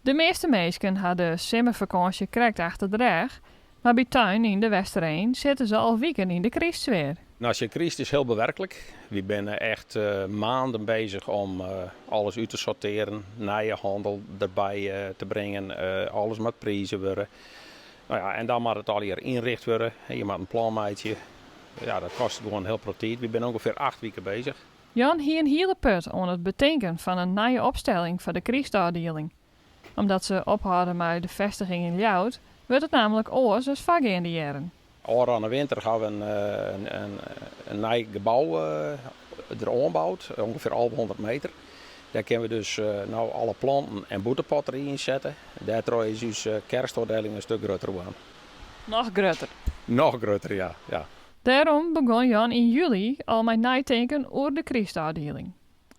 De measte minsken ha de simmerfakânsje krekt achter de rêch, mar by Tuin yn De Westereen sitte se al wiken yn de krystsfear. Nou, kryst is hiel bewerklik. Wy binne echt maanden bezich om alles út te sortearjen, nije hannel derby te bringen, alles moat prize wurde. No ja, en dan moat it allegear ynrjochte wurde. Je moatte in plan meitsje. Ja, dat kostet gewoan in hiel protte tiid. Wy binne ûngefear 8 wiken bezich. Jan hie in hiele put oan it betinken fan in nije opstelling foar de krystôfdieling. Omdat se ophâlde mei de festiging yn Ljouwert, wurdt it nammentlik oars as foargeande jierren. Ofrûne winter ha we in nij gebou der oanboud, ûngefear 1100 meter. Dêr kinne we dus no alle planten en bûtenpottery ynsette. Dêrtroch is ús kerstôfdieling in stik grutter wurden. Noch grutter. Noch grutter, ja. Dêrom begûn Jan yn july al mei neitinken oer de krystôfdieling.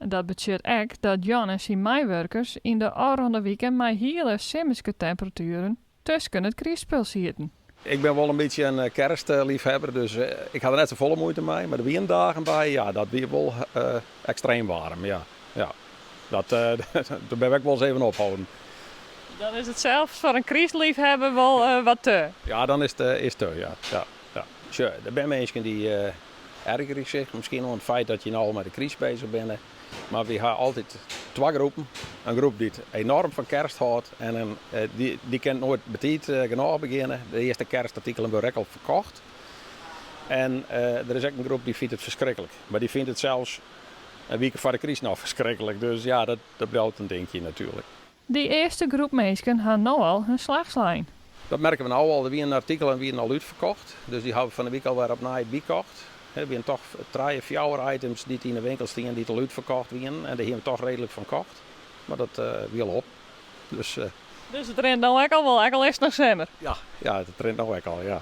Dat betsjut ek dat Jan en syn meiwurkers yn de ôfrûne wiken mei hiele simmerske temperatueren tusken it krystspul sieten. Ik bin wol in bytsje in kerstleafhawwer, dus ik ha der net safolle muoite mei. Mar der wiene dagen by, ja, dat wie wol ekstreem waarm. Ja. Dat, dêr bin ik wolris even ophâlden. Dan is it sels foar in krystleafhawwer wol wat te. Ja, dan is it te, ja. Sjoch, der binne minsken dy't ergerje sich miskien oan it feit dat je no al mei de kryst bezich binne. Mar wy ha altyd twa groepen. In groep dy't enoarm fan kerst hâldt en dy kin noait betiid genôch begjinne. De earste kerstartikelen wurde ek al ferkocht. En der is ek in groep dy't fynt it ferskriklik. Mar dy fynt it sels in wike foar de kryst noch ferskriklik. Dus ja, dat bliuwt in dinkje natuerlik. Dy earste groep minsken ha no al har slach slein. Dat merke we no al. Der wiene artikelen wiene al útferkocht. Dus dy ha we fan 'e wike alwer opnij bykocht. Der wiene dochs trije, fjouwer items dy't yn de winkel stiene dy't al útferkocht wiene. En dêr hiene we dochs reedlik fan kocht. Mar dat wie al op. Dus Dus it rint no ek al wol, ek al is it noch simmer. Ja, it rint no ek al, ja.